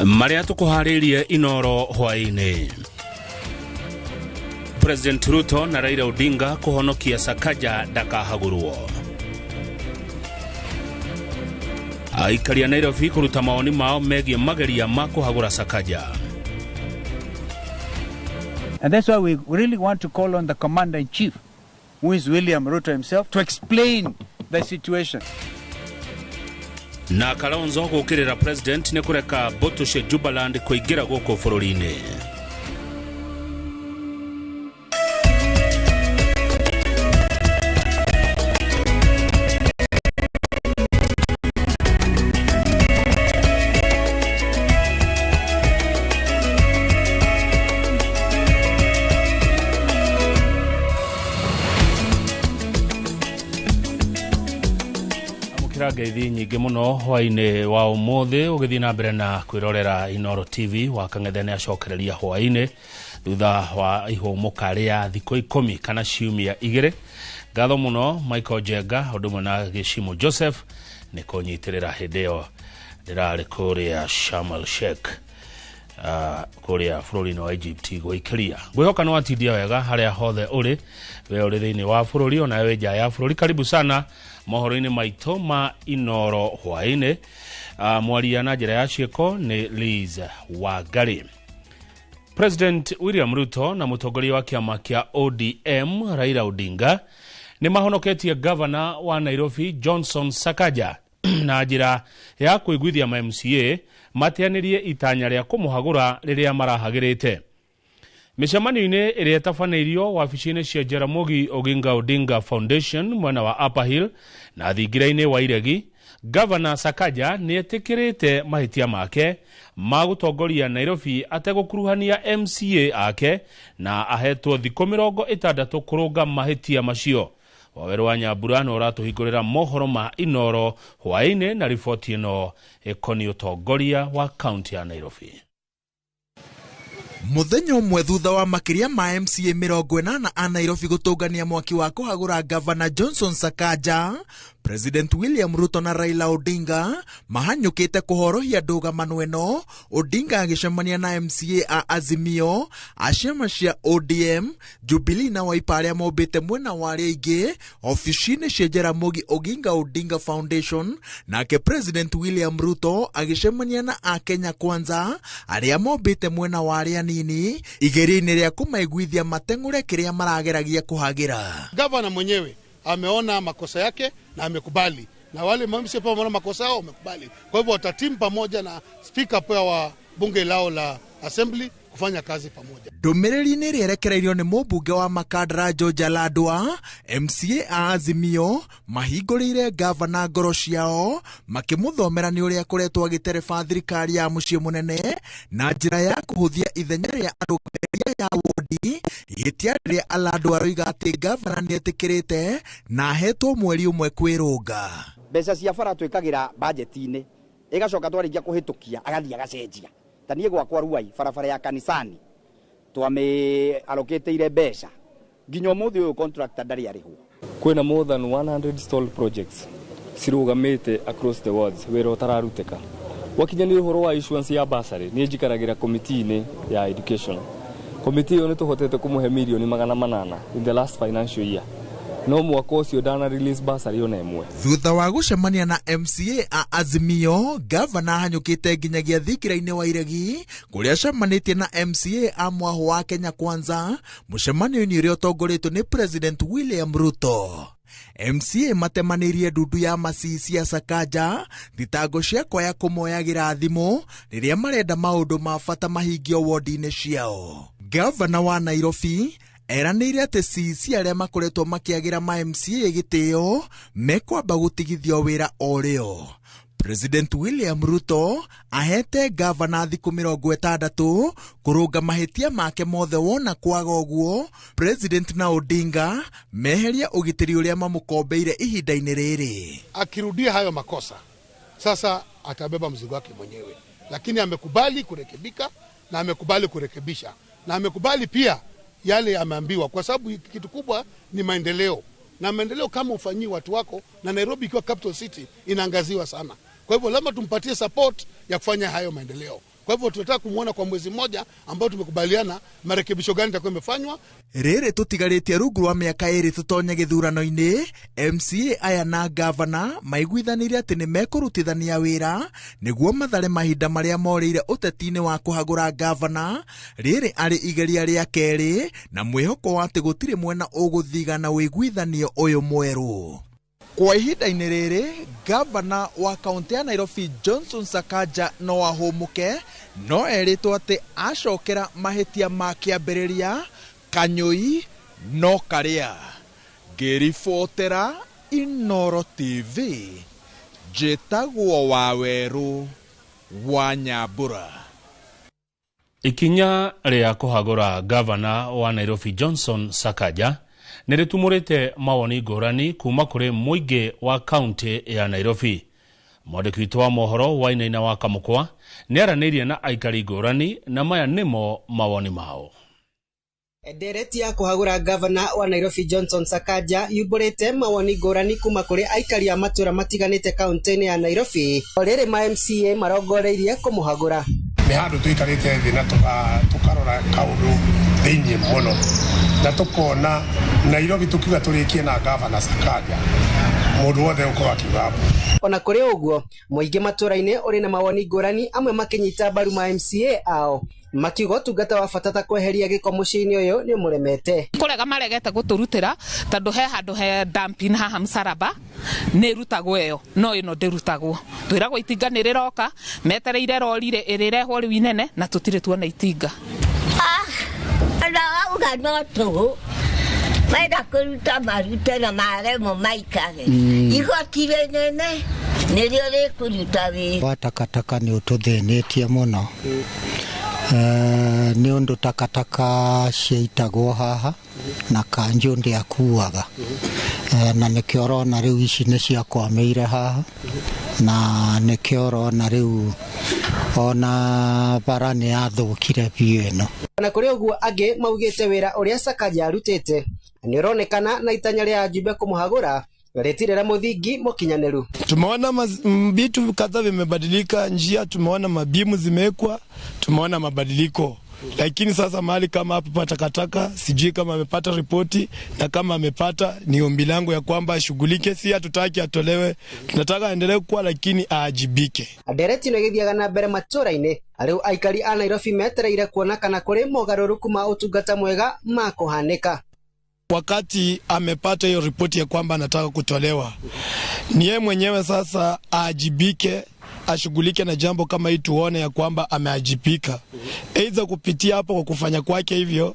Marĩa tũkũharĩirie Inoro hwaĩ-inĩ. President Ruto na Raila Odinga kũhonokia Sakaja ndakahagũrwo. Aikari a Nairobi kũruta mawoni mao megiĩ mageria ma kũhagũra Sakaja. And that's why we really want to call on the commander-in-chief, who is William Ruto himself, to explain the situation. Na Kalonzo gũkĩrĩra president nĩ kũreka mbũtũ cia Jubaland kũingĩra gũkũ bũrũri-inĩ. Ngeithi nyingĩ mũno hwaĩ-inĩ wa ũmũthĩ ũgĩthiĩ na mbere na kwĩrorera Inoro TV wa Kang'ethe nĩ acokereria hwaĩ-inĩ thutha wa ihũmũka rĩa thikũ 10 kana ciumia 2. Ngatho mũno Michael Jenga ũndũ ũmwe na Gĩcimo Joseph nĩ kũnyitĩrĩra hĩndĩ ĩyo ndĩrarĩ kũrĩa Sharm el Sheikh, kũrĩa bũrũri-inĩ wa Egypt gwĩkĩria. Ngwĩhoka nĩ watindia wega harĩa hothe ũrĩ, we ũrĩ thĩinĩ wa bũrũri ona wĩ nja ya bũrũri. Karibu sana mohoro-inĩ maitũ ma Inoro hwaĩ-inĩ. Mwaria na njĩra ya ciĩko nĩ Liz Wangari. President William Ruto na mũtongoria wa kĩama kĩa ODM Raila Odinga nĩ mahonoketie gavana wa Nairobi Johnson Sakaja na njĩra ya kũiguithia ma MCA mateanĩrie itanya rĩa kũmũhagũra rĩrĩa marahagĩrĩte. Mĩcemanio-inĩ ĩrĩa ĩtabanĩirio wabici-inĩ cia Jaramogi Oginga Odinga Foundation mwena wa Upper Hill na thingira-inĩ wa Iregi, Gavana Sakaja nĩ etĩkĩrĩte mahĩtia make ma gũtongoria Nairobi ategũkuruhania MCA ake na ahetwo thikũ 60 kũrũnga mahĩtia macio. Waweru wa Nyambura nĩ ũratũhingũrĩra mohoro ma Inoro hwaĩ-inĩ na riboti ĩno ĩkoniĩ ũtongoria wa kaunti ya Nairobi. Mũthenya ũmwe thutha wa makĩria ma MCA 80 a Nairobi gũtũngania mwaki wa kũhagũra Gavana Johnson Sakaja, President William Ruto na Raila Odinga mahanyũkĩte kũhorohia ndũgamano ĩno, Odinga agĩcemania na MCA a Azimio, a ciama cia ODM, Jubilee na Wiper arĩa mombĩte mwena wa arĩa aingĩ obici-inĩ cia Jaramogi Oginga Odinga Foundation, nake President William Ruto agĩcemania na a Kenya Kwanza arĩa mombĩte mwena wa arĩa anini igeria-inĩ rĩa kũmaiguithia mateng'ũre kĩrĩa marageragia kũhagĩra. Gavana mwenyewe ameona makosa yake na amekubali, na wale MCA pia wameona makosa yao wamekubali. Kwa hivyo watatimu pamoja na speaker pia wa bunge lao la assembly kufanya kazi pamoja. Ndũmĩrĩri-inĩ ĩrĩa ĩrekereirio nĩ mũmbunge wa Makandara George Aladwa, MCA a Azimio mahingũrĩire gavana ngoro ciao makĩmũthomera nĩ ũrĩa akoretwo agĩtereba thirikari ya mũciĩ mũnene na njĩra ya kũhũthia ithenya rĩa arũgamĩrĩri ya wodi, ihĩtia rĩrĩa Aladwa aroiga atĩ gavana nĩetĩkĩrĩte na ahetwo mweri ũmwe kwĩrũnga. Mbeca cia bara twĩkagĩra budget-inĩ ĩgacoka twarĩkia kũhĩtũkia agathiĩ agacenjia. Ta niĩ gwakwa Ruai barabara ya kanisani twamĩ allocate mbeca nginya ũmũthĩ ũyũ contractor ndarĩ arĩhwo. Kwĩna more than 100 stalled projects cirũgamĩte across the wards wĩra ũtararutĩka. Gwakinya nĩ ũhoro wa issuance ya bursary, niĩ njikaragĩra committee-inĩ ya education. Committee ĩyo nĩ tũhotete kũmũhe mirioni 800 in the last financial year. No mwaka ũcio ndana release bursary ona ĩmwe. Thutha wa gũcemania na MCA a Azimio, gavana ahanyũkĩte nginyagia thingira-inĩ wa Iregi kũrĩa acemanĩtie na MCA a mwahũ wa Kenya Kwanza mũcemanio-inĩ ũrĩa ũtongoretio nĩ President William Ruto. MCA matemanĩirie ndundu ya macici ya Sakaja thitango cia kwaya kũmoyagĩra thimũ rĩrĩa marenda maũndũ ma bata mahingio wodi-inĩ ciao. Gavana wa Nairobi eranĩire atĩ CC arĩa makoretwo makĩagĩra ma MCA gĩtĩo mekwamba gũtigithio wĩra o rĩo. President William Ruto ahete gavana thikũ 60 kũrũnga mahĩtia make mothe wona kwaga ũguo President na Odinga meheria ũgitĩri ũrĩa mamũkombeire ihinda-inĩ rĩrĩ. Akirudia hayo makosa sasa atabeba mzigo wake mwenyewe, lakini amekubali kurekebika na amekubali kurekebisha na amekubali pia yale ameambiwa, kwa sababu kitu kubwa ni maendeleo, na maendeleo kama ufanyii watu wako, na Nairobi ikiwa capital city inaangaziwa sana. Kwa hivyo lazima tumpatie support ya kufanya hayo maendeleo. Kwa hivyo tunataka kumwona kwa mwezi mmoja ambao tumekubaliana marekebisho gani itakuwa imefanywa. Rĩrĩ tũtigarĩtie rungu rwa mĩaka 2 tũtonye gĩthurano-inĩ, MCA aya na gavana maiguithanĩire atĩ nĩ mekũrutithania wĩra nĩguo mathare mahinda marĩa morĩire ũteti-inĩ wa kũhagũra gavana. Rĩrĩ arĩ igeria rĩa kerĩ na mwĩhoko wa atĩ gũtirĩ mwena ũgũthigana ũiguithanio ũyũ mwerũ. Kwa ihinda-inĩ rĩrĩ, gavana wa kaunti ya Nairobi Johnson Sakaja no ahũmũke, no erĩtwo atĩ acokera mahĩtia ma kĩambĩrĩria kanyũi no karĩa. Ngĩribotera Inooro TV, njĩtagwo Wawerũ wa Nyambura. Ikinya rĩa kũhagũra gavana wa Nairobi Johnson Sakaja nĩ rĩtumũrĩte mawoni ngũrani kuma kũrĩ mũingĩ wa kaunti ya Nairobi. Mwandĩki witũ wa mohoro Wainaina wa Kamũkwa nĩ aranĩirie na aikari ngũrani na maya nĩmo mawoni mao. Ndereti ya kũhagũra gavana wa Nairobi Johnson Sakaja yumbũrĩte mawoni ngũrani kuma kũrĩ aikari a matũra matiganĩte kaunti-inĩ ya Nairobi. O rĩrĩ ma MCA marongoreirie kũmũhagũra. Nĩ handũ tũikarĩte thĩ na tũkarora kaũndũ thĩinĩ mũno na tũkona Nairobi tukiuga tũrĩkie na gavana Sakaja mũndũ wothe ũkorwo akiuga hapo. Ona kũrĩ ũguo, mũingĩ matũra-inĩ ũrĩ na mawoni ngũrani, amwe makĩnyita mbaru ma MCA ao makiuga ũtungata wa bata ta kweheria gĩko mũciĩ-inĩ ũyũ nĩ ũmũremete. Kũrega maregete gũtũrutĩra tondũ he handũ he dumping haha Msalaba nĩ ĩrutagwo ĩyo, no ĩno ndĩrutagwo. Twĩragwo itinga nĩ rĩroka, metereire rori ĩrĩrehwo rĩu inene na tũtirĩ tuona itinga. Ndauga no tũhũ menda kũruta marute na maremwo maikare. Igoti rĩnene nĩrĩo rĩkũruta wĩra. Wa takataka nĩ ũtũthĩnĩtie mũno. Nĩ ũndũ takataka ciaitagwo haha na kanjũ ndĩakuaga, na nĩkĩo ũrona rĩu ici nĩ ciakwamĩire haha, na nĩkĩo ũrona rĩu ona bara nĩ yathũkire biũ ĩno. Ona kũrĩ ũguo, angĩ maugĩte wĩra ũrĩa Sakaja arutĩte nĩ ũronekana na itanya rĩa ajumbe kũmũhagũra rĩtirĩ na mũthingi mũkinyanĩru. Tumeona vitu kadhaa vimebadilika, njia tumeona mabimu zimewekwa, tumeona mabadiliko. Lakini sasa mahali kama hapa pa takataka sijui kama amepata ripoti, na kama amepata ni ombi langu ya kwamba ashughulike. Si hatutaki atolewe, tunataka aendelee kuwa, lakini aajibike. Ndereti ĩno ĩgĩthiaga na mbere matũra-inĩ, rĩu aikari a Nairobi metereire kuona kana kũrĩ mogarũrũku ma ũtungata mwega makũhanĩka. Wakati amepata hiyo ripoti ya kwamba anataka kutolewa, ni yeye mwenyewe sasa aajibike, ashughulike na jambo kama hii, tuone ya kwamba ameajibika. Aidha kupitia hapo kwa kufanya kwake hivyo,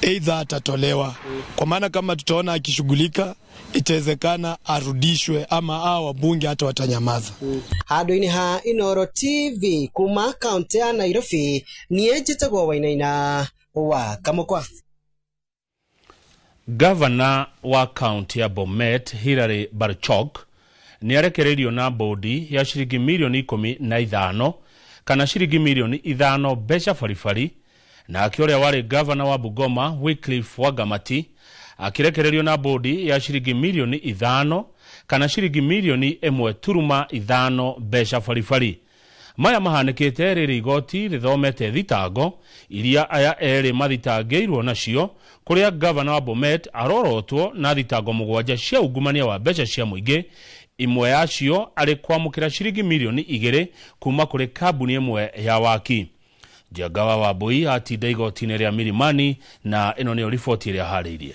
aidha atatolewa. Kwa maana kama tutaona akishughulika, itawezekana arudishwe ama hao wabunge hata watanyamaza. Handũ-inĩ ha Inooro TV kuma kaunti ya Nairobi, niĩ njĩtagwo Wainaina wa Kamũkwa. Gavana wa kaunti ya Bomet Hilary Barchok nĩ arekereirio na bodi ya ciringi milioni 15 kana ciringi milioni 5 mbeca baribari, nake ũrĩa warĩ gavana wa Bungoma Wycliffe Wangamati akĩrekererio na bodi ya ciringi milioni 5 kana ciringi milioni 1.5 mbeca baribari. Maya mahanĩkĩte rĩrĩ igoti rĩthomete thitango iria aya erĩ mathitangĩirwo nacio, kũrĩa gavana wa Bomet arorotwo na thitango 7 cia ungumania wa mbeca cia mũingĩ, imwe yacio arĩ kwamũkĩra ciringi milioni 2 kuma kũrĩ kambuni ĩmwe ya waki. Njangawa Wambui atinda igoti-inĩ rĩa Milimani na ĩno nĩyo riboti ĩrĩa aharĩirie.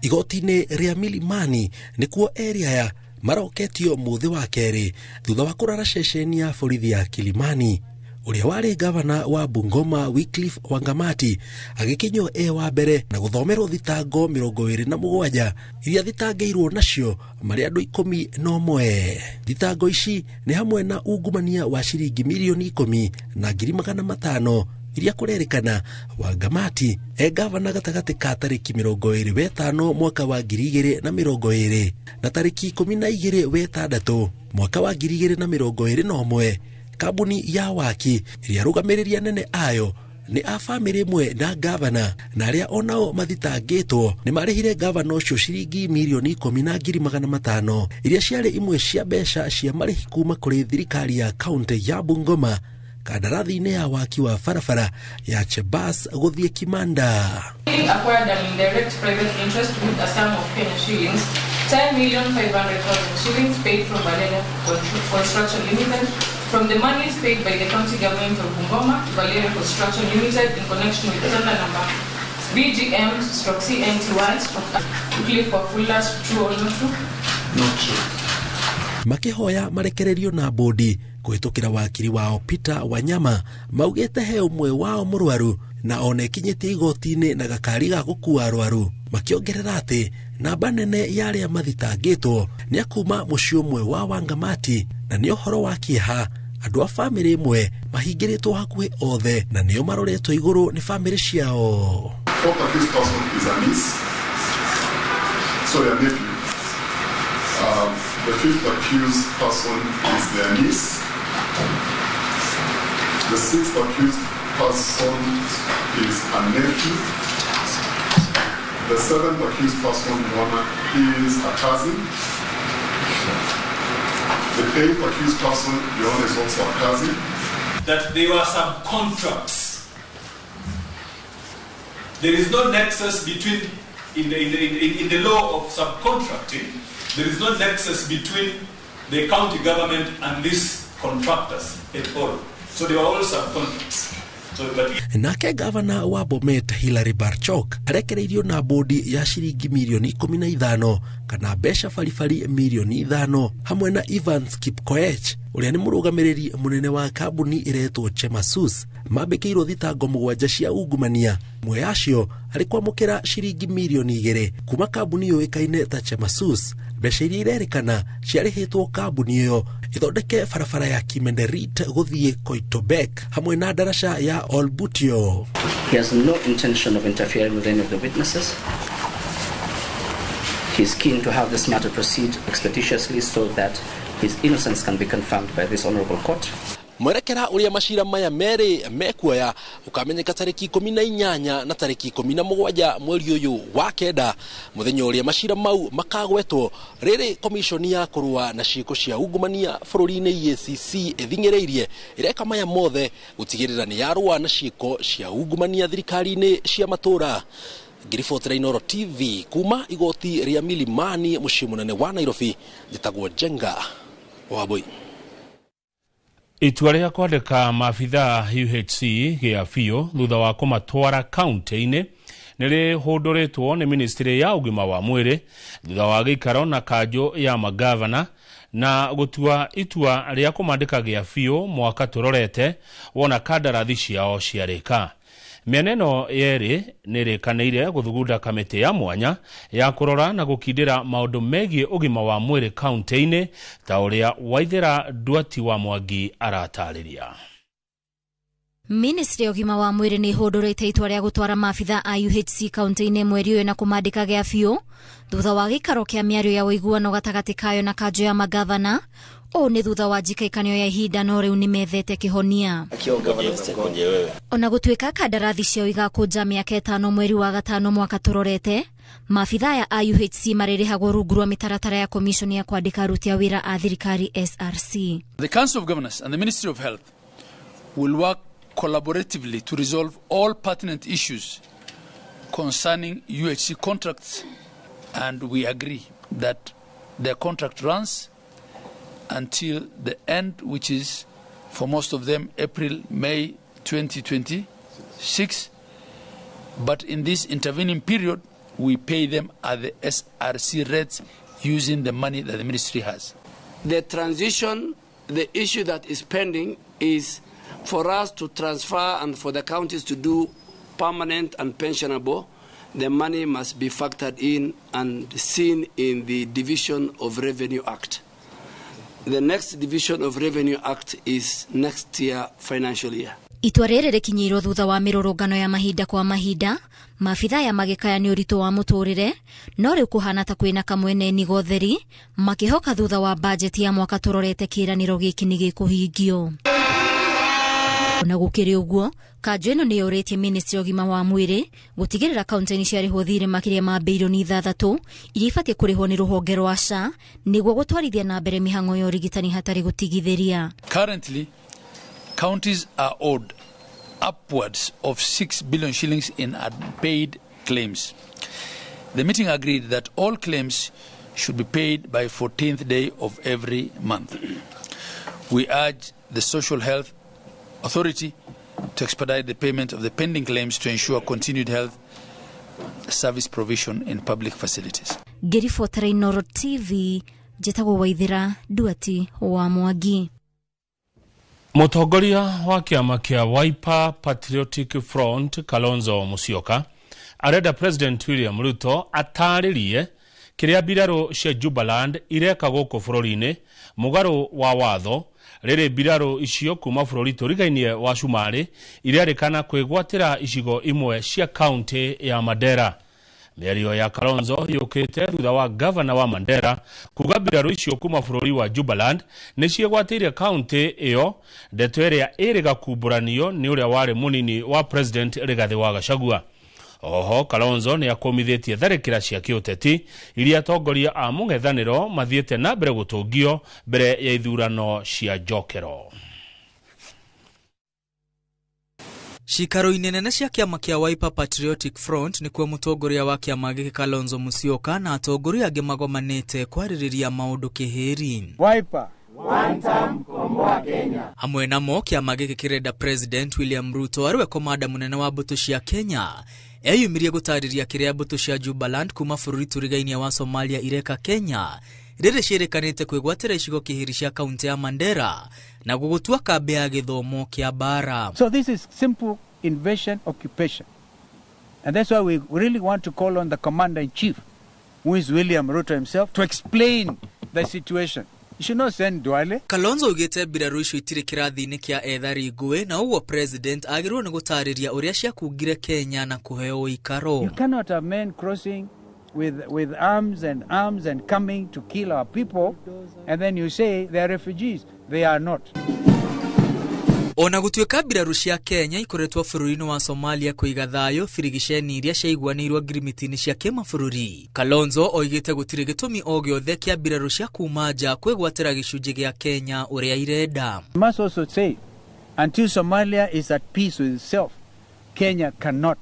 Igoti-inĩ rĩa Milimani nĩkuo erĩ aya maroketio mũthĩ wa kerĩ thutha wa kũrara ceceni ya borithi ya Kilimani. Ũrĩa warĩ gavana wa Bungoma Wycliffe Wangamati agĩkinyio e wa mbere na gũthomerwo thitango 27 iria thitangĩirwo nacio marĩ andũ 11. Thitango ici nĩ hamwe na ungumania wa ciringi milioni 10 na ngiri 500 iria kũrerĩkana Wangamati e gavana gatagatĩ ka tarĩki 25 mwaka wa 2020 na tarĩki 12 wetandatu mwaka wa 2021. Kambuni ya waki ĩrĩa arũgamĩrĩri anene ayo nĩ a bamĩrĩ ĩmwe na gavana, na arĩa onao mathitangĩtwo nĩ marĩhire gavana ũcio ciringi mirioni 10,500 iria ciarĩ imwe cia mbeca cia marĩhi kuma kũrĩ thirikari ya kaunti ya Bungoma kandarathi-inĩ ya waki wa barabara ya Chebas gũthiĩ Kimanda. Acquired an indirect private interest with a sum of Kenya shillings 10,500,000 shillings paid from Valeria Construction Limited from the monies paid by the county government of Bungoma to Valeria Construction Limited in connection with tender number BGM/CNTY/Wycliffe Wafula. True or not true? Not true. Makihoya marekererio na bodi kũhĩtũkĩra wakiri wao Peter Wanyama maugĩte he ũmwe wao mũrwaru na ona ĩkinyĩtie igoti-inĩ na gakari ga gũkua arwaru, makĩongerera atĩ namba nene ya arĩa mathitangĩtwo nĩ a kuma mũciĩ ũmwe wa Wangamati, na nĩ ũhoro wa kĩeha andũ a bamĩrĩ ĩmwe mahingĩrĩtwo hakuhĩ othe na nĩo maroretwo igũrũ nĩ bamĩrĩ ciao. Fourth accused person is a niece, sorry, a nephew. The fifth accused person is their niece. The sixth accused person is a nephew. The seventh accused person, Your Honor, is a cousin. The eighth accused person, Your Honor, is also a cousin. That they were subcontracts. There is no nexus between, in the law of subcontracting, there is no nexus between the county government and these contractors at all. So they were all subcontracts. So, but... Nake gavana wa Bomet Hilary Barchok arekereirio na bodi ya ciringi mirioni 15 kana mbeca baribari mirioni 5 hamwe na Evans Kipkoech ũrĩa nĩ mũrũgamĩrĩri mũnene wa kambuni ĩretwo Chemasus mambĩkĩirwo thitango 7 cia ungumania, mwe yacio arĩ kwamũkĩra ciringi mirioni 2 kuma kambuni yũĩkaine ta Chemasus, mbeca iria irerĩkana ciarĩhĩtwo kambuni ĩyo ĩthondeke barabara ya Kimenderit gũthiĩ Koitobek hamwe na ndaraca ya Olbutio. He has no intention of interfering with any of the witnesses. He is keen to have this matter proceed expeditiously so that his innocence can be confirmed by this honorable court. Mwerekera uria macira maya merĩ mekuoya ukamenyeka tarĩki 18 na tarĩki 17 mweri ũyũ wa kenda, mũthenya ũrĩa macira mau makagwetwo rĩrĩ komishoni ya kũrũa na ciĩko cia ungumania bũrũri-inĩ EACC ĩthing'ĩrĩirie ĩreka maya mothe gũtigĩrĩra nĩ yarũa na ciĩko cia ungumania thirikari-inĩ cia matũũra. Ngiribotera Inooro TV kuma igoti rĩa Milimani mũciĩ mũnene wa Nairobi, njĩtagwo Njenga Wambui. Itua rĩa kwandĩka maabithaa UHC gĩa biũ thutha wa kũmatwara kaunti-inĩ nĩ rĩhũndũrĩtwo nĩ ministry ya ũgima wa mwĩrĩ thutha wa gĩikaro na kanjũ ya magavana na gũtua itua rĩa kũmandĩka gĩa biũ mwaka tũrorete wona kandarathi ciao ciarĩka. Mĩena ĩno yerĩ nĩrĩkanĩire gũthugunda kamĩtĩ ya mwanya ya kũrora na gũkindĩra maũndũ megiĩ ũgima wa mwĩrĩ kaunti-inĩ ta ũrĩa Waithĩra Nduati wa Mwangi aratarĩria. Ministry ya ũgima wa mwĩrĩ nĩ ĩhũndũrĩte itua rĩa gũtwara maabithaa a UHC kaunti-inĩ mweri ũyũ na kũmandĩka gĩa biũ thutha wa gĩikaro kĩa mĩario ya ũiguano gatagatĩ kayo na kanjũ ya magavana. Ũũ nĩ thutha wa njikaikanio ya ihinda no rĩu nĩmethete kĩhonia. Ona gũtuĩka kandarathi ciao igakũnja mĩaka 5 mweri wa 5 mwaka tũrorete, maabithaa aya a UHC marĩrĩhagwo rungu rwa mĩtaratara ya komishoni ya kwandĩka aruti a wĩra a thirikari SRC. The Council of Governors and the Ministry of Health will work collaboratively to resolve all pertinent issues concerning UHC contracts, and we agree that their contract runs until the end, which is for most of them April, May 2026. But in this intervening period, we pay them at the SRC rates using the money that the ministry has. The transition, the issue that is pending is for us to transfer and for the counties to do permanent and pensionable. The money must be factored in and seen in the Division of Revenue Act. The next Division of Revenue Act is next year, financial year. Itua rĩrĩ rĩkinyĩirwo thutha wa mĩrũrũngano ya mahinda kwa mahinda, maabithaa aya magĩkaya nĩ ũritũ wa mũtũrĩre, no rĩu kũhana ta kwĩna kamwene nigo theri, makĩhoka thutha wa bajeti ya mwaka tũrorete kĩĩranĩro gĩkĩ nĩ gĩkũhingio. Ona gũkĩrĩ ũguo, kanjũ ĩno nĩ yũrĩtie ministry ya ũgima wa mwĩrĩ gũtigĩrĩra kaunti nĩ ciarĩhwo thirĩ makĩria ma birioni 6 iria ibatiĩ kũrĩhwo nĩ rũhonge rwa SHA nĩguo gũtwarithia na mbere mĩhang'o ya ũrigitani hatarĩ gũtigithĩria. Currently, counties are owed upwards of 6 billion shillings in unpaid claims. The meeting agreed that all claims should be paid by 14th day of every month. We urge the Social Health Authority to expedite the payment of the pending claims to ensure continued health service provision in public facilities. Ngĩribotera Inooro TV, njĩtagwo Waithĩra Nduati wa Mwangi. Mũtongoria wa kĩama kĩa Wiper Patriotic Front Kalonzo Musyoka arenda President William Ruto atarĩrie kĩrĩa mbirarũ cia Jubaland ireka gũkũ bũrũri-inĩ mũgarũ wa watho, rĩrĩ mbirarũ icio kuma bũrũri tũrigainie wa Cumarĩ irerĩkana kwĩgwatĩra icigo imwe cia kaunti ya Mandera. Mĩario ya Kalonzo yũkĩte thutha wa gavana wa Mandera kuga mbirarũ icio kuma bũrũri wa Jubaland nĩ ciĩgwatĩire kaunti ĩyo, ndeto ĩrĩa ĩrĩga kumbũranio nĩ ũrĩa warĩ mũnini wa President Rigathĩ wa Gachagua. Oho Kalonzo nĩ akũmithĩtie tharĩkĩra cia kĩũteti iria atongoria a mũng'ethanĩro mathiĩte na mbere gũtũngio mbere ya ithurano cia njokero. Cikaro-inĩ nene cia kĩama kĩa Wiper Patriotic Front nĩkuo mũtongoria wa kĩama gĩkĩ Kalonzo Musyoka na atongoria angĩ magomanĩte kwarĩrĩria maũndũ kĩhĩri. Wiper. One term, komboa Kenya. Hamwe namo kĩama gĩkĩ kĩrenda President William Ruto arĩwe komanda mũnene wa mbũtũ cia Kenya eyumirie gũtarĩria kĩrĩa mbũtũ cia Jubaland kuma bũrũri tũrigainie wa Somalia ireka Kenya, rĩrĩ ciĩrĩkanĩte kwĩgwatĩra icigo kĩhĩri cia kaunti ya Mandera na gũgũtua kambĩ ya gĩthomo kĩa mbara. So this is simple invasion occupation. And that's why we really want to call on the commander-in-chief, who is William Ruto himself, to explain the situation. You should not send Duale. Kalonzo augĩte mbirarũ icio itirĩ kĩrathi-inĩ kĩa ethari ngũĩ na ũguo president agĩrĩirwo nĩ gũtarĩria ũrĩa ciakungire Kenya na kũheo ũikaro. You cannot have men crossing with arms and arms and coming to kill our people, and then you say they are refugees. They are not. Ona gũtuĩka mbirarũ cia Kenya ikoretwo bũrũri-inĩ wa Somalia kũiga thayũ birigiceni iria ciaiguanĩirwo ngirimiti-inĩ cia kĩmabũrũri, Kalonzo oigĩte gũtirĩ gĩtũmi o gĩothe kĩa mbirarũ cia kuma nja kwĩgwatĩra gĩcunjĩ gĩa Kenya ũrĩa irenda. I must also say, until Somalia is at peace with itself, Kenya cannot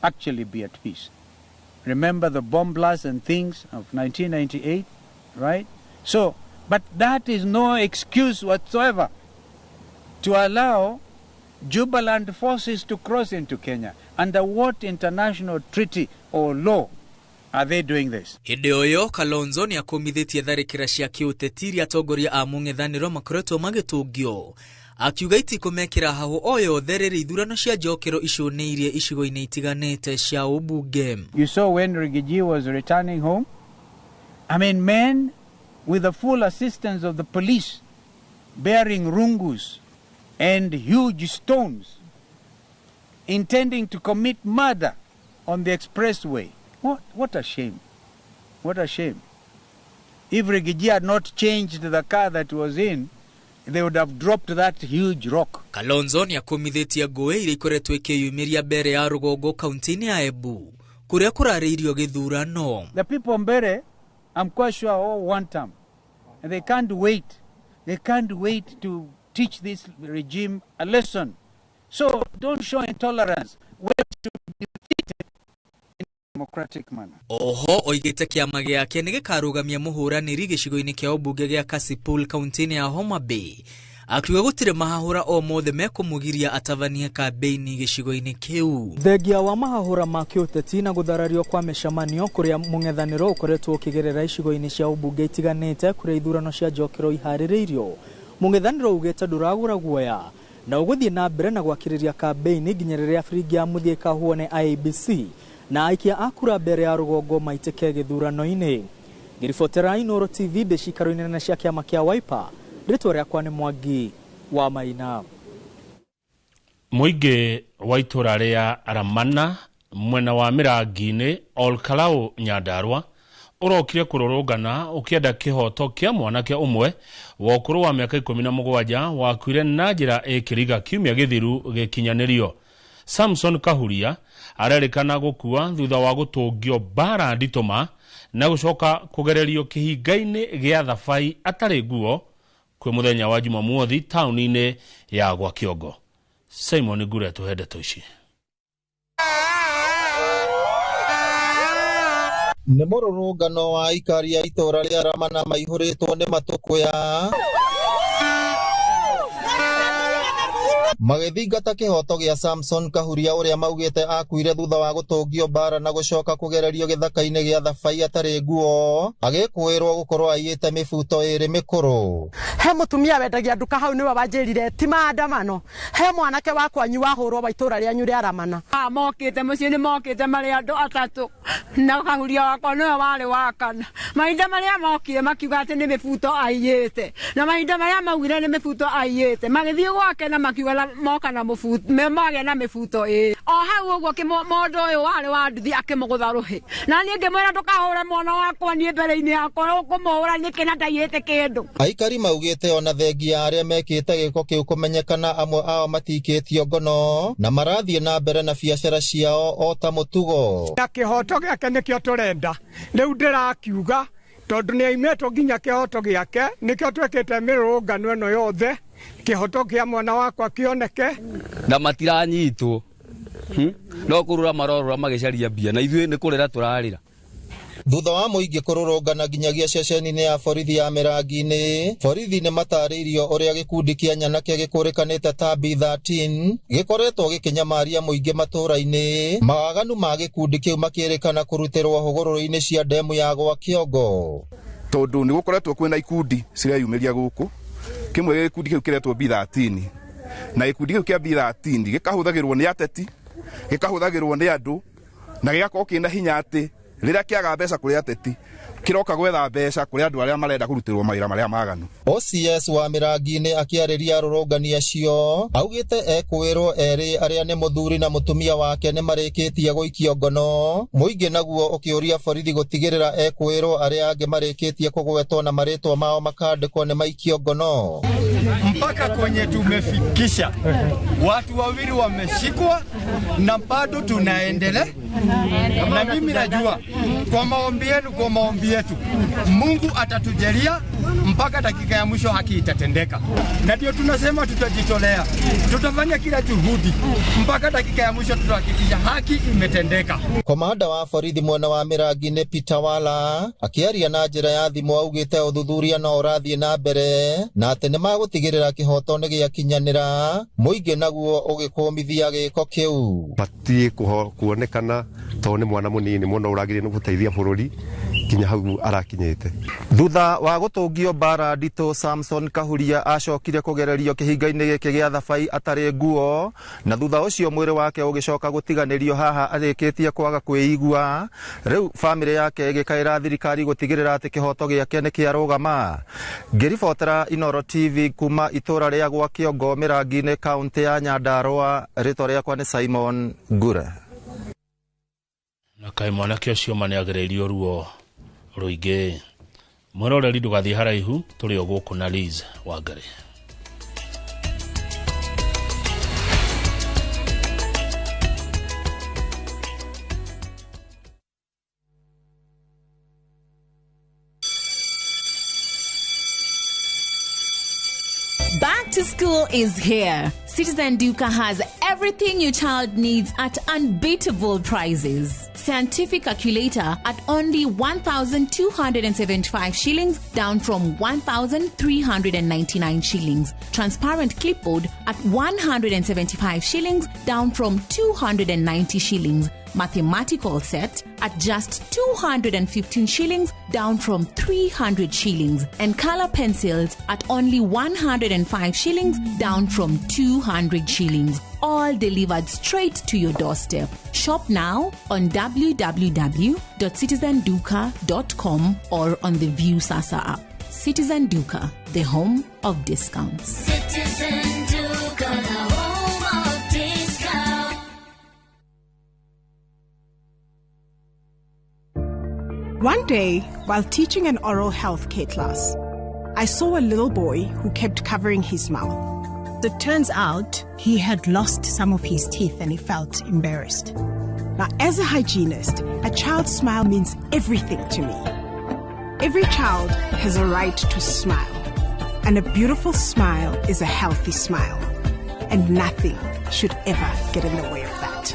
actually be at peace. Remember the bomb blasts and things of 1998, right? So, but that is no excuse whatsoever to allow Jubaland forces to cross into Kenya. Under what international treaty or law are they doing this? Hĩndĩ o ĩyo Kalonzo nĩ akũmithĩtie tharĩkĩra cia kĩũteti iria atongoria a mũng'ethanĩro makoretwo magĩtũngio, akiuga itikũmekĩra hahũ o yothe rĩrĩ ithurano cia njokero icũnĩirie icigo-inĩ itiganĩte cia ũmbunge. You saw when Rigiji was returning home, I mean, men with the full assistance of the police bearing rungus and huge stones, intending to commit murder on the expressway. What a shame. What a shame. If Rigiji had not changed the car that was in, they would have dropped that huge rock. Kalonzo nĩ akũmithĩtie ngũĩ iria ikoretwo ikĩyumĩria mbere ya rũgongo kaunti-inĩ ya Embu kũrĩa kũrarĩirio gĩthurano. The people Mbere, I'm quite sure, all one term. And they can't wait. They can't wait to teach this regime a lesson. So don't show intolerance. Wait to be defeated in a democratic manner. Oho oigĩte kĩama gĩake nĩ gĩkarũgamia mũhũranĩri gĩcigo-inĩ kĩa ũmbunge gĩa Kasipul kaunti-inĩ ya Homa Bay, akiuga gũtirĩ mahahũra o mothe mekũmũgiria atabanie kambĩini gĩcigo-inĩ kĩu. Thengia wa mahahũra ma kĩũteti na gũtharario kwa mĩcemanio kũrĩa mũng'ethanĩro ũkoretwo ũkĩgerera icigo-inĩ cia ũmbunge itiganĩte kũrĩa ithurano cia njokero iharĩrĩirio, mũng'ethanĩro ugĩte ndũragũra guoya na ũgũthiĩ na mbere na gwakĩrĩria kambĩini nginya rĩrĩa biringi ya mũthia ĩkahuo nĩ IEBC na aikia a kura mbere ya rũgongo maitĩke gĩthurano-inĩ. Ngĩribotera Inooro TV ndĩ cikaro-inĩ nene cia kĩama kĩa Wiper, rĩtwa rĩakwa nĩ Mwangi wa Maina. Mũingĩ wa itũra rĩa Ramana mwena wa Mĩrangi-inĩ Olkalau Nyandarua Ũrokire kũrũrũngana ũkĩenda kĩhoto kĩa mwanake ũmwe wa ũkũrũ wa mĩaka 17 wakuire na njĩra ĩkĩriga kiumia gĩthiru gĩkinyanĩrio. Samson Kahuria arerĩkana gũkua thutha wa gũtũngio mbara nditũma na gũcoka kũgererio kĩhinga-inĩ gĩa Thabai atarĩ nguo kwĩ mũthenya wa Jumamothi taũni-inĩ ya Gwakĩongo. Simon Ngure tũhe ndeto ici. Nĩ mũrũrũngano wa aikari a itũra rĩa Ramana maihũrĩtwo nĩ matũkũya magĩthingata kĩhoto gĩa Samson Kahuria ũrĩa maugĩte akuire thutha wa gũtũngio mbara na gũcoka kũgererio gĩthaka-inĩ gĩa Thabai atarĩ nguo, agĩkũĩrwo gũkorwo aiyĩte mĩbuto ĩrĩ mĩkũrũ. He mũtumia wendagia nduka hau nĩwe wanjĩrire ti maandamano, he mwanake wa kwanyu wahũrwo wa itũra rĩanyu rĩa Ramana. Mokĩte mũciĩ nĩ mokĩte marĩ andũ atatũ na Kahuria wakwa nĩwe warĩ wa kana. Mahinda marĩa mokire makiuga atĩ nĩ mĩbuto aiyĩte, na mahinda marĩa maugire nĩ mĩbuto aiyĩte magĩthiĩ gwake na makiuga moka na mũbuto magĩa na mĩbuto ĩrĩ. O hau ũguo mũndũ ũyũ warĩ wa nduthi akĩmũgũtha rũhĩ, na niĩ ngĩmwĩra ndũkahũre mwana wakwa niĩ mbere-inĩ yakwa, ũkũmũhũra nĩkĩ na ndaiyĩte kĩndũ. Aikari maugĩte ona thengia ya arĩa mekĩte gĩko kĩu kũmenyekana amwe ao matikĩtio ngono na marathiĩ na mbere na biacara ciao o ta mũtugo. Na kĩhoto gĩake nĩkĩo tũrenda rĩu, ndĩrakiuga tondũ nĩ aimetwo nginya kĩhoto gĩake nĩkĩo twĩkĩte mĩrũrũngano ĩno yothe, kĩhoto kĩa mwana wakwa kĩoneke. Na matiranyitwo no kũrũra marorũra magĩcaria mbia na ithuĩ nĩ kũrĩra tũrarĩra. Thutha wa mũingĩ kũrũrũngana nginyagia ceceni-inĩ ya borithi ya Mĩrangi-inĩ, borithi nĩ matarĩirio ũrĩa gĩkundi kĩa nyanake gĩkũrĩkanĩte ta B13 gĩkoretwo gĩkĩnyamaria mũingĩ matũra-inĩ, mawaganu ma gĩkundi kĩu makĩrĩkana kũrutĩrwo hũgũrũrũ-inĩ cia ndemu ya Gwakĩongo. Tondũ nĩ gũkoretwo kwĩna ikundi cireyumĩria gũkũ, kĩmwe gĩkundi kĩu kĩretwo B13, na gĩkundi kĩu kĩa B13 gĩkahũthagĩrwo nĩ ateti, gĩkahũthagĩrwo nĩ andũ, na gĩgakorwo kĩna hinya atĩ rĩrĩa kĩaga mbeca kũrĩ ateti kĩroka gwetha mbeca kũrĩ andũ arĩa marenda kũrutĩrwo mawĩra marĩa maganu. OCS wa Mĩrangi-inĩ akĩarĩria arũrũngani acio augĩte ekwĩrwo erĩ arĩa nĩ mũthuri na mũtumia wake nĩ marĩkĩtie gũikio ngono, mũingĩ naguo ũkĩũria borithi gũtigĩrĩra ekwĩrwo arĩa angĩ marĩkĩtie kũgwetwo na marĩtwa mao makandĩkwo nĩ maikio ngono. Mpaka kwenye tumefikisha watu wawili wameshikwa na bado tunaendelea, na mimi najua kwa maombi yenu, kwa maombi yetu Mungu atatujalia mpaka dakika ya mwisho haki itatendeka, na ndio tunasema tutajitolea, tutafanya kila juhudi mpaka dakika ya mwisho tutahakikisha haki imetendeka. Komanda wa borithi mwena wa Mĩrangi-inĩ Peter Wala akĩaria na njĩra ya thimũ augĩte ũthuthuria no ũrathiĩ na mbere na atĩ nĩ magũtigĩrĩra kĩhoto nĩ gĩakinyanĩra, mũingĩ naguo ũgĩkũmithia gĩko kĩu. Batiĩ kuonekana tondũ nĩ mwana mũnini mũno ũragĩrĩire nĩ gũteithia bũrũri nginya hau arakinyĩte. Thutha wa gũtũngio mbara nditũ, Samson Kahuria acokire kũgererio kĩhinga-inĩ gĩkĩ gĩa Thabai atarĩ nguo, na thutha ũcio mwĩrĩ wake ũgĩcoka gũtiganĩrio haha arĩkĩtie kwaga kwĩigua. Rĩu bamĩrĩ yake ĩgĩkaĩra thirikari gũtigĩrĩra atĩ kĩhoto gĩake nĩ kĩarũgama. Ngĩribotera Inooro TV kuma itũra rĩa Gwakĩongo Mĩrangi-inĩ kaũntĩ ya Nyandarũa, rĩtwa rĩakwa nĩ Simon Ngure. Na kaĩ mwanake ũcio ma nĩagereirio ruo rũingĩ. Mwĩroreri ndũgathiĩ haraihu, tũrĩ o gũkũ na Liz Wangari. Back to school is here. Citizen Duka has everything your child needs at unbeatable prices. Scientific calculator at only 1,275 shillings, down from 1,399 shillings. Transparent clipboard at 175 shillings, down from 290 shillings. Mathematical set at just 215 shillings, down from 300 shillings. And color pencils at only 105 shillings, down from 200 shillings. All delivered straight to your doorstep. Shop now on www.citizenduka.com or on the Viusasa app. Citizen Duka, the home of discounts. Citizen Duka, the home of discounts. One day, while teaching an oral health care class, I saw a little boy who kept covering his mouth. It turns out he had lost some of his teeth and he felt embarrassed. Now, as a hygienist, a child's smile means everything to me. Every child has a right to smile, and a beautiful smile is a healthy smile, and nothing should ever get in the way of that.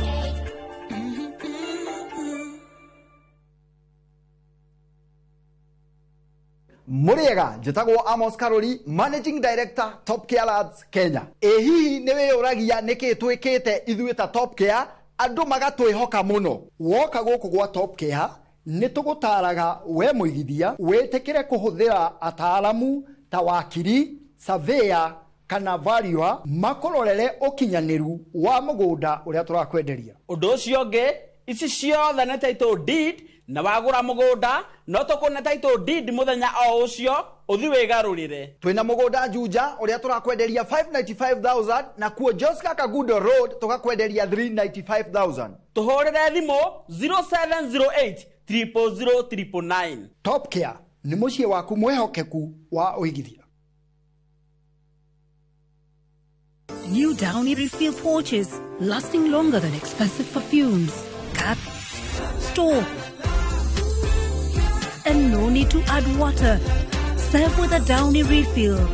Muriega njĩtagwo Amos Karori, Managing Director, Top Care Labs Kenya. Ĩ hihi nĩ wĩyũragia nĩkĩ twĩkĩte ithuĩ ta Top Care andũ magatwĩhoka mũno? Woka gũkũ gwa Top Care nĩ tũgũtaraga we mũigithia wĩtĩkĩre kũhũthĩra ataaramu ta wakiri, surveyor kana valuer makũrorere ũkinyanĩru wa mũgũnda ũrĩa tũrakwenderia. Ũndũ ũcio ũngĩ, ici ciothe nĩ title deed, na wagũra mũgũnda no tũkũne title deed mũthenya o ũcio ũthi wĩgarũrĩre. Twĩna mũgũnda Juja ũrĩa tũrakwenderia 595,000 na kuo Joska Kagudo Road tũgakwenderia 395,000. Tũhũrĩre thimũ 0708 000 999. Top Care nĩ mũciĩ waku mwĩhokeku wa ũigithia. New Downy refill pouches, lasting longer than expensive perfumes. Cut, store, and no need to add water. Serve with a Downy refill.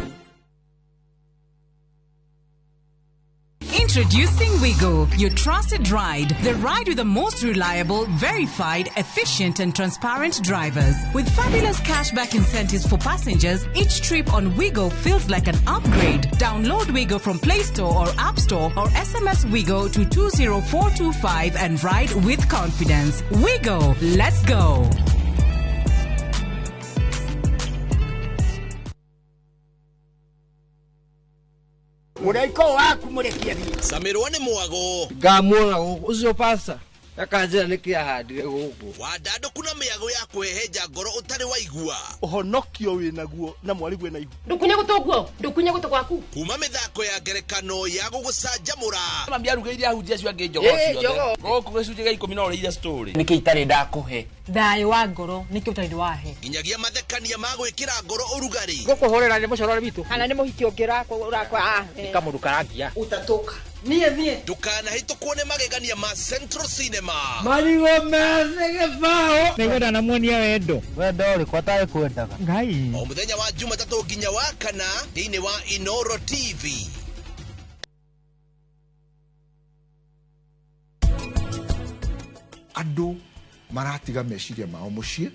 Introducing Wigo, your trusted ride. The ride with the most reliable, verified, efficient and transparent drivers. With fabulous cashback incentives for passengers, each trip on Wigo feels like an upgrade. Download Wigo from Play Store or App Store or SMS Wigo to 20425 and ride with confidence. Wigo, let's go. Mũraiko waku mũrekie thiĩ. Camirwo nĩ mwago. Ngamuona gũkũ ũcio pasta akanjĩra nĩkĩ ahandire gũkũ. Wandandũku na mĩago ya kwĩhehenja ngoro ũtarĩ waigua. Ũhonokio wĩnaguo na mwarigwe na ihu. Ndũkunye gũtũ guo, ndũkunye gũtũ gwaku. Kuma mĩthako ya ngerekano ya gũgũcanjamũra. Mami arugĩire ahunjia acio angĩ njogoo ciothe. Gũkũ gĩcunjĩ gĩa 10 no ũrĩire story. Nĩkĩ itarĩ ndakũhe? Thayũ wa ngoro nĩkĩ ũtarĩ wahe? Nginyagia mathekania ma gwĩkĩra ngoro ũrugarĩ. Gũkũhũrĩra nĩ mũcorore witũ. Kana nĩ mũhiki ũngĩ ũrakwa. Nĩ kamũndũ karangia. Ũtatũka. Niĩ niĩ. Ndũkanahĩtũkwo nĩ magegania ma Central Cinema. Marigũ methĩ gĩbaũ. Nĩngwenda namuonia wendo. Wendo ũrĩkũ atarĩ kwendaga? Ngai. O mũthenya wa Jumatatũ nginya wa kana thĩinĩ wa Inoro TV. Andũ maratiga meciria mao mũciĩ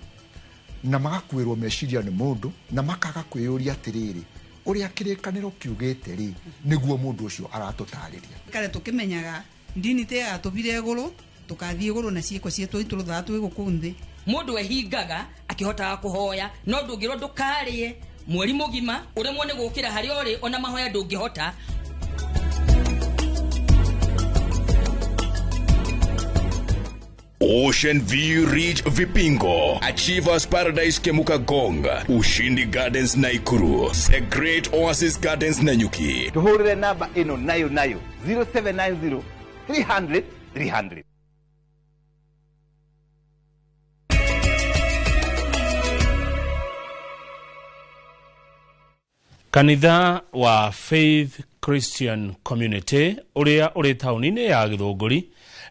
na magakuĩrwo meciria nĩ mũndũ na makaga kwĩyũria atĩrĩrĩ ũrĩa kĩrĩkanĩro kiugĩte rĩ nĩguo mũndũ ũcio aratũtarĩria. Kare tũkĩmenyaga ndini te yatũbire igũrũ tũkathiĩ igũrũ na ciĩko cietũ itũrũthaga twĩ gũkũ nthĩ. Mũndũ ehingaga akĩhotaga kũhoya no ndũngĩrwo ndũkarĩe mweri mũgima ũremwo nĩ gũkĩra harĩa ũrĩ ona mahoya ndũngĩhota. Ocean View Ridge Vipingo, Achievers Paradise Kemuka Gonga, Ushindi Gardens Naikuru, The Great Oasis Gardens Nanyuki. Tuhurire namba ino nayo nayo 0790 300 300. Kanitha wa Faith Christian Community uria uri tauni-inĩ ya Gĩthũngũri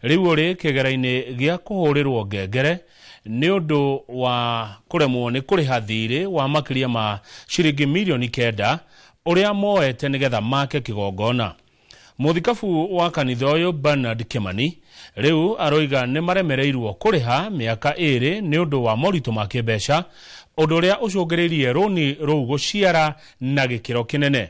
rĩu ũrĩ kĩgera-inĩ gĩa kũhũrĩrwo ngengere nĩ ũndũ wa kũremwo nĩ kũrĩha thirĩ wa makĩria ma ciringi mirioni 9 ũrĩa moete nĩgetha make kĩgongona. Mũthikabu wa kanitha ũyũ Bernard Kimani rĩu aroiga nĩ maremereirwo kũrĩha mĩaka 2 nĩ ũndũ wa moritũ ma kĩmbeca, ũndũ ũrĩa ũcũngĩrĩirie rũni rũu gũciara na gĩkĩro kĩnene.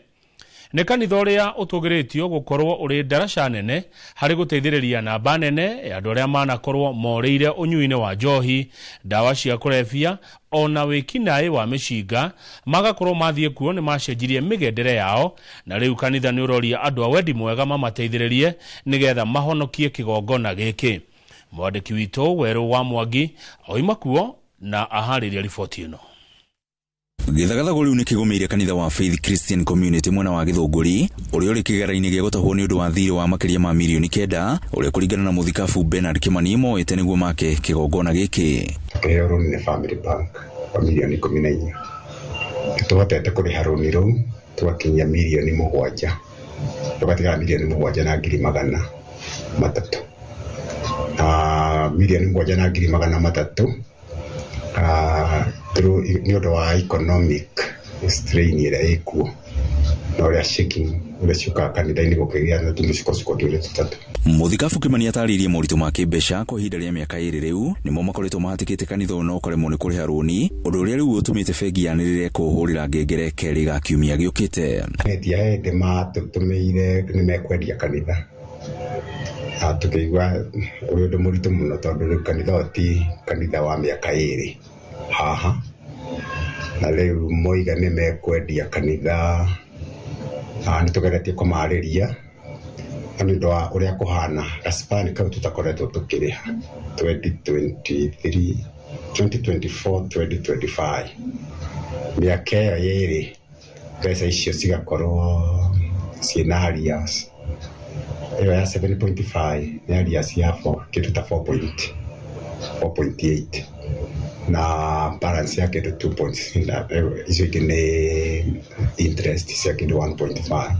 Nĩ kanitha ũrĩa ũtũgĩrĩtio gũkorwo ũrĩ ndaraca nene harĩ gũteithĩrĩria namba nene ya andũ arĩa manakorwo morĩire ũnyui-inĩ wa njohi, ndawa cia kũrebia ona wĩkinaĩ wa mĩcinga, magakorwo mathiĩ kuo nĩ macenjirie mĩgendere yao, na rĩu kanitha nĩ ũroria andũ a wendi mwega mamateithĩrĩrie nĩgetha mahonokie kĩgongona gĩkĩ. Mwandĩki witũ Werũ wa Mwangi oima kuo na aharĩria riboti ĩno. Gĩthagathago rĩu nĩ kĩgũmĩire kanitha wa Faith Christian Community mwena wa Gĩthũngũri ũrĩa ũrĩ kĩgera-inĩ gĩa gũtahwo nĩ ũndũ wa thirĩ wa makĩria ma mirioni 9 ũrĩa kũringana na mũthikabu Bernard Kĩmani moete nĩguo make kĩgongona gĩkĩ. Tũkĩheo rũni nĩ Family Bank wa mirioni 14. Nĩtũhotete kũrĩha rũni rũu tũgakinyia mirioni 7, tũgatigara 7,300,000, na 7,300,000 nĩ ũndũ wa economic strain ĩrĩa ĩkuo na ũrĩa shaking ũrĩa ciũkaga kanitha-inĩ gũkĩgĩa na tũmĩcukocuko twĩrĩ tũtatũ. Mũthikabu Kĩmani atarĩirie moritũ ma kĩmbeca kwa ihinda rĩa mĩaka 2 rĩu nĩmo makoretwo mahatĩkĩte kanitha ũyũ na ũkaremwo nĩ kũrĩha rũni, ũndũ ũrĩa rĩu ũtũmĩte bengi yanĩrĩre kũhũrĩra ngengere kerĩ ga kiumia gĩũkĩte. Endia hĩndĩ matũtũmĩire nĩ mekwendia kanitha, na tũkĩigua ũrĩ ũndũ mũritũ mũno tondũ rĩu kanitha ũyũ ti kanitha wa mĩaka 2 haha, na rĩu moiga nĩ mekwendia kanitha. Nĩ tũgeretie kũmarĩria na nĩ ũndũ wa ũrĩa kũhana gaspani kau tũtakoretwo tũkĩrĩha 2023, 2024, 2025, mĩaka ĩyo ĩrĩ mbeca icio cigakorwo ciĩna arrears. Ĩyo ya 7.5 nĩ arrears ya kĩndũ ta 4.8 na balance ya kĩndũ 2. Na icio ingĩ nĩ interest cia kĩndũ 1.5,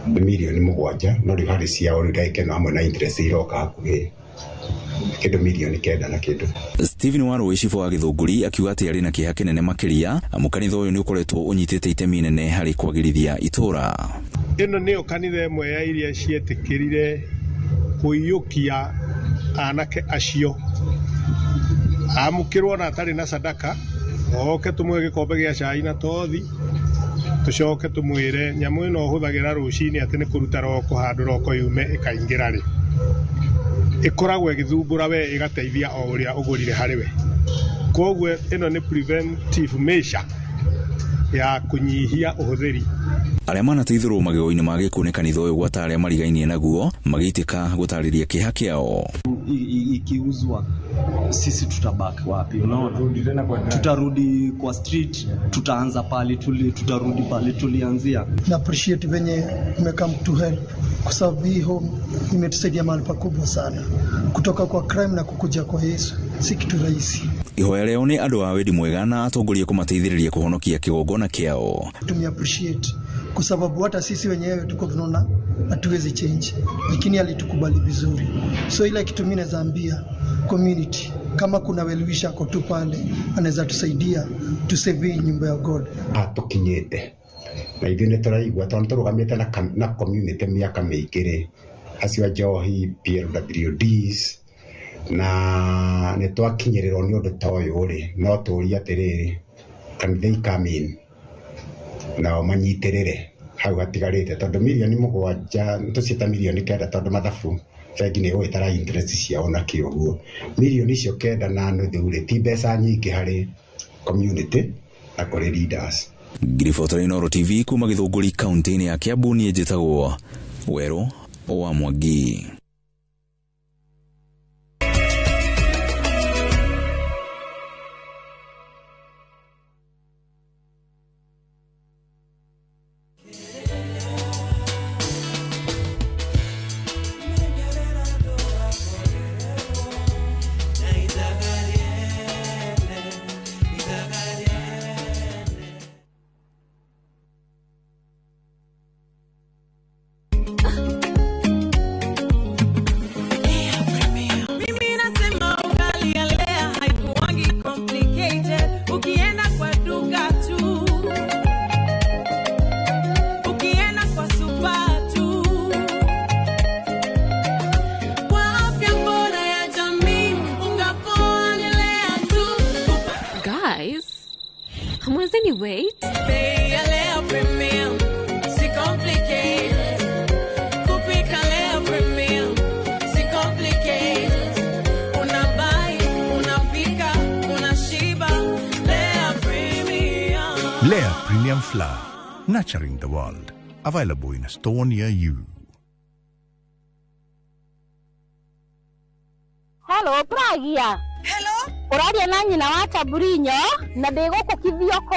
nĩ mirioni 7, no rĩu harĩ ciao rĩu ndagĩka ĩno hamwe na interest iroka hakuhĩ kĩndũ mirioni 9 na kĩndũ. Stephen Warũĩ cibũ wa Gĩthũngũri akiuga atĩ arĩ na kĩeha kĩnene makĩria amu kanitha ũyũ nĩ ũkoretwo ũnyitĩte itemi inene harĩ kwagĩrithia itũũra. Ĩno nĩyo kanitha ĩmwe ya iria cietĩkĩrire kũiyũkia anake acio amũkĩrwo na atarĩ na sadaka, oke tũmũhe gĩkombe gĩa cai na tothi, tũcoke tũmwĩre nyamũ ĩno ũhũthagĩra rũcinĩ atĩ nĩ kũruta roko handũ roko yume ĩkaingĩra rĩ, ĩkoragwo ĩgĩthumbũra we ĩgateithia o ũrĩa ũgũrire harĩ we. Koguo ĩno nĩ preventive measure ya kũnyihia ũhũthĩri. Arĩa manateithũrwo magego-inĩ ma gĩkuũ nĩ kanitha ũyũ gwata arĩa marigainie naguo magĩitĩka gũtarĩria kĩeha kĩao. Ikiuzwa sisi tutabaki wapi? Unaona, tutarudi kwa street, tutaanza pale tutarudi pale tulianzia. Na appreciate venye mmecome to help kwa sababu hii home imetusaidia mahali pakubwa sana, kutoka kwa crime na kukuja kwa Yesu si kitu rahisi. Ihoya rĩao nĩ andũ a wendi mwega na atongoria kũmateithĩrĩria kũhonokia kĩgongona kĩao. Tume appreciate kwa sababu hata sisi wenyewe tuko tunaona hatuwezi change, lakini alitukubali vizuri. So ile kitu mimi naweza ambia community, kama kuna well-wisher ako tu pale anaweza tusaidia tusave nyumba ya God. Atukinyĩte na ithuĩ nĩ tũraigua tondũ tũrũgamĩte na community mĩaka mĩingĩ rĩ, acio a njohi, PLWDs, na nĩ twakinyĩrĩrwo nĩ ũndũ ta ũyũ rĩ, no tũrie atĩrĩrĩ, can they come in nao manyitĩrĩre hau hatigarĩte, tondũ mirioni 7 tũciĩta mirioni 9 tondũ mathabu bengi nĩ ĩgũgĩtara interest ciao na kĩ ũguo, mirioni icio 9.5 rĩ ti mbeca nyingĩ harĩ community na kũrĩ leaders. Ngiribota Inooro TV kuma Gĩthũngũri kaunti-inĩ ya Kiambu, niĩ njĩtagwo Werũ wa Mwangi. Mimi nasema ugali ya Lea haikuwangi complicated. Ukienda kwa duka tu, ukienda kwa super tu. Kwa afya bora ya jamii, unga poa ni Lea tu. Guys, hamwezeni wait? Bei ya Lea Premium, si complicated. Kupika Lea Premium, si complicated. Unabuy, unapika, unashiba. Lea Premium. Lea Premium Flour, nurturing the world. Available in a store near you. Hello, Pragya. Hello, Ũraria na nyina wa Taburinyo na ndĩ gũkũ Kithioko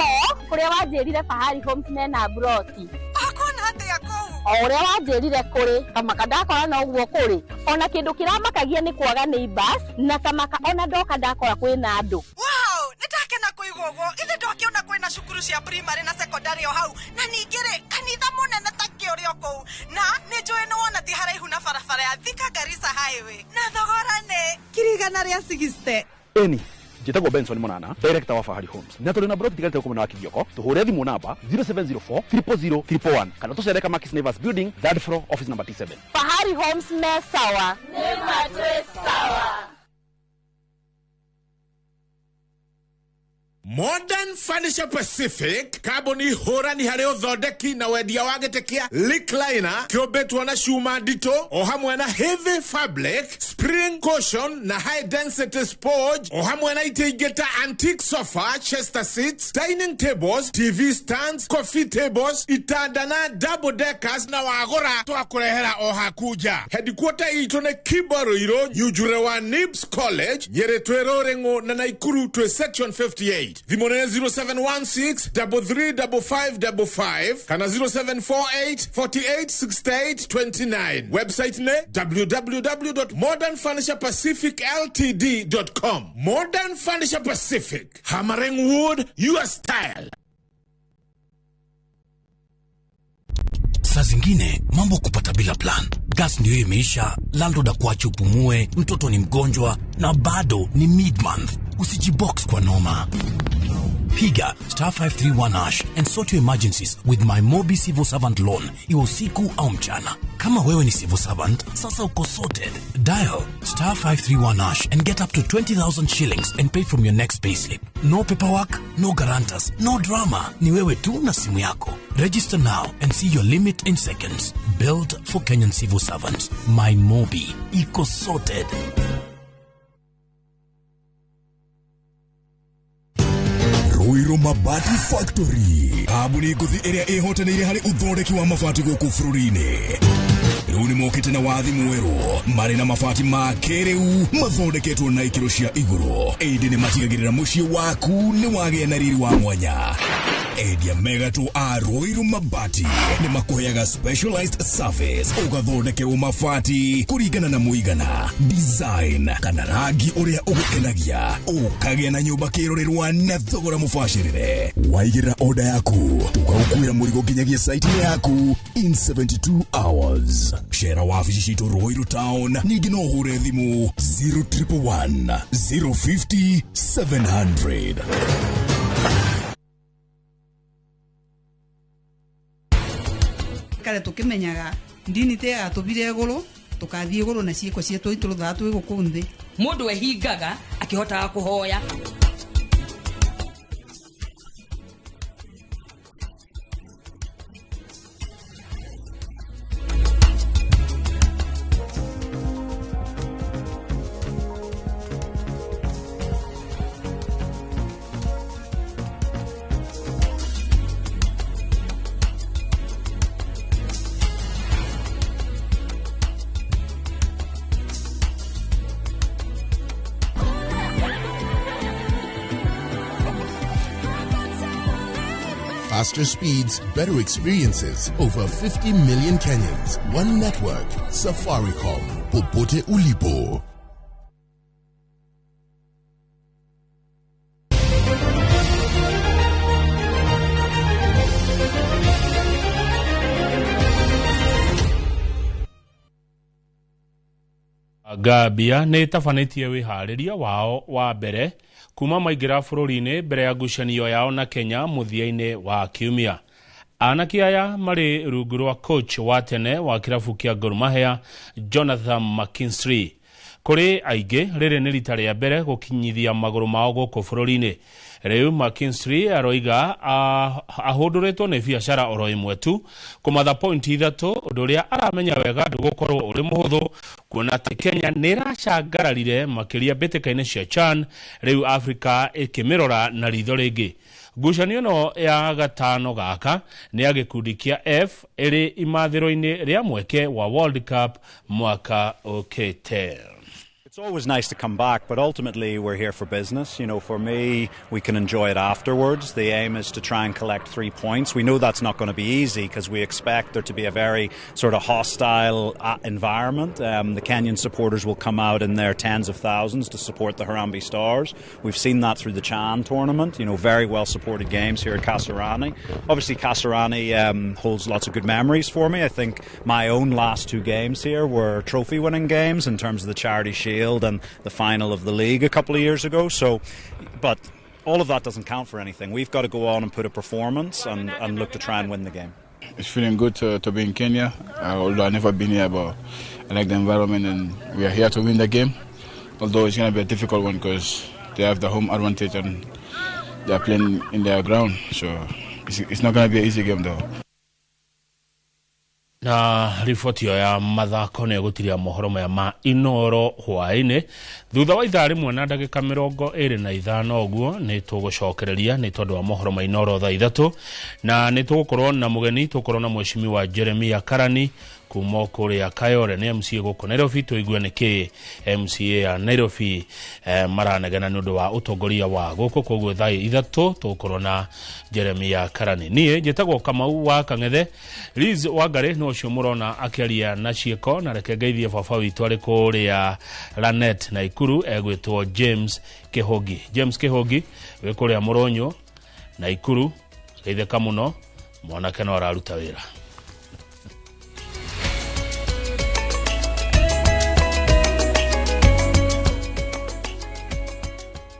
kũrĩa wanjĩrire Fahari Homes mena mburoti. Ũkuona atĩa kũu? O ũrĩa wanjĩrire kũrĩ tamaka ndakora noguo kũrĩ. Ona kĩndũ kĩramakagia nĩ kwaga neighbors na tamaka ona ndoka ndakora kwĩna andũ. Wow, nĩndakena kũigua ũguo. Ithe ndokĩona kwĩna cukuru cia primary na secondary o hau na ningĩ rĩ kanitha mũnene ta kĩ ũrĩ o kũu na nĩ njũĩ nĩ wona ti haraihu na barabara ya Thika Garissa Highway na thogora nĩ 160,000. Eni njĩtagwo Benson Monana, director wa Fahari Homes, na tũrĩ na broti tigarĩte gũkũ mwena wa Kithioko. Tũhũre thimũ namba 0704 000 111 kana tũcere Kamakis Neighbors Building, third floor, office number T7. Fahari Homes me sawa. Nĩ matwĩ sawa. Modern Furniture Pacific, kambuni hũrani harĩ ũthondeki na wendia wa gĩtĩ kĩa recliner kĩũmbĩtwo na cuma nditũ o hamwe na heavy fabric, spring cushion na high density sponge o hamwe na itĩ ingĩ ta antique sofa, chester seats, dining tables, TV stands, coffee tables, itanda na double deckers na wagũra twakũrehera o haku nja. Headquarter itũ nĩ Kibo Nyunjure wa Nibs College, Nyĩrĩ twĩ Rũrĩng'ũ na Naikuru twĩ section 58. Thimũ nĩ 0716 335555 kana 0748 48 68 29. Website nĩ www.modernfurniturepacificltd.com. Modern Furniture Pacific, hammering wood your style. Saa zingine mambo kupata bila plan. Gas ndio imeisha, landlord akuache upumue, mtoto ni mgonjwa na bado ni mid-month. Usijibox kwa noma. Piga star 531 hash and sort your emergencies with my Mobi Civil Servant Loan, iwe usiku au mchana. Kama wewe ni civil servant, sasa uko sorted. Dial star 531 hash and get up to 20,000 shillings and pay from your next payslip. No paperwork, no guarantors, no drama. Ni wewe tu na simu yako. Register now and see your limit in seconds. Built for Kenyan civil servants. My Mobi. Iko sorted. Ruiru Mabati Factory, kambuni ngũthi ĩrĩa ĩhotanĩire harĩ ũthondeki wa mabati gũkũ bũrũri-inĩ. Rĩu nĩ mokĩte na wathi mwerũ marĩ na mabati ma kĩrĩu mathondeketwo na ikĩro cia igũrũ, ĩndĩ nĩ matigagĩrĩra mũciĩ waku nĩ wagĩa na riri wa mwanya. Endia megatũ a Ruiru Mabati nĩ makũheaga specialized service ũgathondekerwo mabati kũringana na mũigana, design kana rangi ũrĩa ũgũkenagia, ũkagĩa na nyũmba kĩrorerwa na thogora mũbacĩrĩre. Waigĩrĩra order yaku tũgagũkuĩra mũrigo nginyagia site yaku in 72 hours. Cera wabici citũ Ruiru Town, ningĩ no ũhũre thimũ 0111 050 700. Kare tukimenyaga ndini te yatũbire igũrũ tũkathiĩ igũrũ na ciĩko cietũ itũrũthaga twĩ gũkũ nthĩ. Mũndũ ehingaga akĩhotaga kũhoya. Faster speeds, better experiences. Over 50 million Kenyans. One network. Safaricom. Popote ulipo. Gambia nĩ ĩtabanĩtie wĩharĩria wao wa mbere kuma maingĩra bũrũri-inĩ mbere ya ngucanio yao na Kenya mũthia-inĩ wa kiumia. Anake aya marĩ rungu rwa coach wa tene wa kĩrabu kĩa Gor Mahia Jonathan McKinstry. Kũrĩ aingĩ rĩrĩ nĩ rita rĩa mbere gũkinyithia magũrũ mao gũkũ bũrũri-inĩ. Rĩu McKinstry aroiga ahũndũrĩtwo nĩ biacara oro ĩmwe tu kũmatha pointi ithatũ, ũndũ ũrĩa aramenya wega ndũgũkorwo ũrĩ mũhũthũ kuona atĩ Kenya nĩ ĩracangararire makĩria mbĩtĩka-inĩ cia CHAN, rĩu Afrika ĩkĩmĩrora na ritho rĩngĩ. Ngucanio ĩno ya gatano gaka nĩ ya gĩkundi kĩa F ĩrĩ imathĩro-inĩ rĩa mweke wa World Cup mwaka ũkĩte. It's It's always nice to come back, but ultimately we're here for business. You know, for me, we can enjoy it afterwards. The aim is to try and collect 3 points. We know that's not going to be easy because we expect there to be a very sort of hostile environment. The Kenyan supporters will come out in their tens of thousands to support the Harambee Stars. We've seen that through the Chan tournament. Very well supported games here at Kasarani. Obviously, Kasarani holds lots of good memories for me. I think my own last two games here were trophy winning games in terms of the Charity Shield and the final of the league a couple of years ago. So, but all of that doesn't count for anything. We've got to go on and put a performance and look to try and win the game. It's feeling good to be in Kenya, although I've never been here, but I like the environment and we are here to win the game. Although it's going to be a difficult one because they have the home advantage and they are playing in their ground. So it's not going to be an easy game, though. Na riboti ĩyo ya mathako nĩ ĩgũtiria mohoro maya ma Inoro hwaĩ-inĩ. Thutha wa ithaa rĩmwe na ndagĩka 25 ũguo nĩ tũgũcokereria nĩ tondũ wa mohoro ma Inoro thaa 3, na nĩ tũgũkorwo na mũgeni, tũgũkorwo na mheshimiwa Jeremia Karani kuma kũrĩa Kayore, nĩ MCA gũkũ Nairobi. Tũigue nĩkĩ MCA ya Nairobi maranegena nĩ ũndũ wa ũtongoria wa gũkũ. Koguo thaa 3 tũgũkorwo na Jeremia Karani. Niĩ njĩtagwo Kamau wa Kang'ethe. Liz Wangari nĩ ũcio mũrona akĩaria na ciĩko, na reke ngeithie baba witũ arĩ kũrĩa Lanet Naikuru, egwĩtwo James Kĩhũngi. James Kĩhũngi wĩ kũrĩa Mũrũnyũ Naikuru, geithĩka mũno, mwanake no araruta wĩra.